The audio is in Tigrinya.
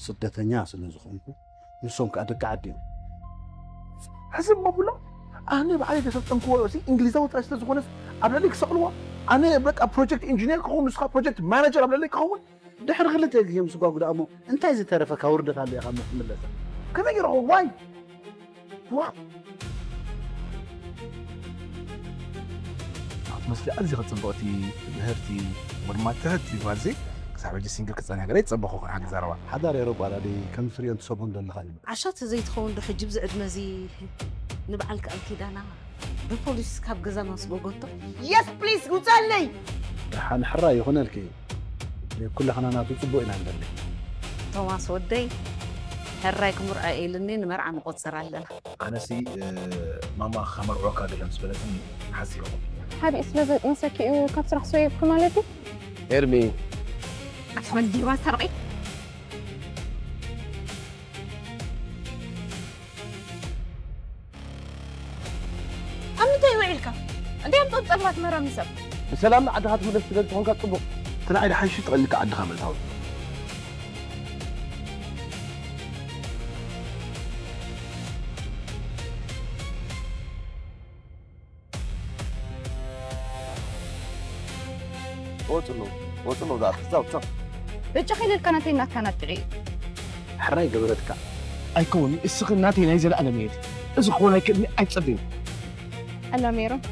ስደተኛ ስለ ዝኾንኩ፣ ንሶም ከኣ ደቂ ዓዲ እዮም። ሕዚ እሞ ብሎ፣ ኣነ ባዕለይ ዘሰልጠንክዎ ርእሲ እንግሊዛዊ ጥራይ ስለ ዝኾነስ ኣብ ልዕሊ ክሰቕልዎ፣ ኣነ በቃ ፕሮጀክት ኢንጂነር ክኸውን፣ ንስኻ ፕሮጀክት ማናጀር ኣብ ልዕሊ ክኸውን። ድሕሪ ክልተ ግዜ ምስ ጓጉዳ እሞ እንታይ ዝተረፈካ ውርደት ኣሎ ኢኻ እሞ ክትምለስ? ከመይ ገይረ ክኸውን? ዋይ! ዋው! ኣብ መስሊ ኣዝዩ ጽብቕቲ፣ ምህርቲ፣ ወድማ ትሕት ይባልሲ፣ ክሳብ ሕጂ ሲንግል ክጸንሕ ገለ ይጸበኹ ክን ሓንቲ ዘረባ። ሓዳር ኤሮጳ ዳዲ ከም ትርእዮን ትሰምዖን ዘለኻ እዩ። ዓሻ ተዘይትኸውን ዶ ሕጂ ብዚ ዕድመ እዚ ንበዓል ቃል ኪዳና ብፖሊስ ካብ ገዛና ስጎጎቶ? የስ ፕሊስ ውጸለይ። ደሓን ሕራይ ይኹነልኪ። ኩላኽና ናቱ ጽቡቕ ኢና ንደሊ። ቶማስ ወደይ፣ ሕራይ ክምርዖ ኢልኒ ንመርዓ ንቆጽር ኣለና። ኣነሲ ማማ ከመርዖካ ገለ ምስ በለትኒ ሓሲበኹ። ሓዲኡ ስለ ዘጥንሰኪ እዩ ካብ ስራሕ ሰየብኪ ማለት እዩ? ኤርሚ። ኣትመልዲባ ሰርቒ። ኣብ ምንታይ ውዒልካ? እንታይ ኣምጾም ጸልማት መራሚ ሰብ? ብሰላም ንዓድኻ ትምለስ ስለ ዝኾንካ ጽቡቕ። እቲ ንዓይ ደሓን ሽጥ ቀሊልካ ዓድኻ ምእታው። ወጽሎ፣ ወጽሎ፣ ዛ፣ ዛው፣ ዛው። በጃኻ ኢለልካ ናተይ ናትካ ናትዒ። ሕራይ ገበረትካ። ኣይከውን፣ እስኺ ናተይ ናይ ዘለኣለም እየ። እዚ ክኾን ኣይክእልን፣ ኣይትጸበዩ። ኣላ ሜሮን።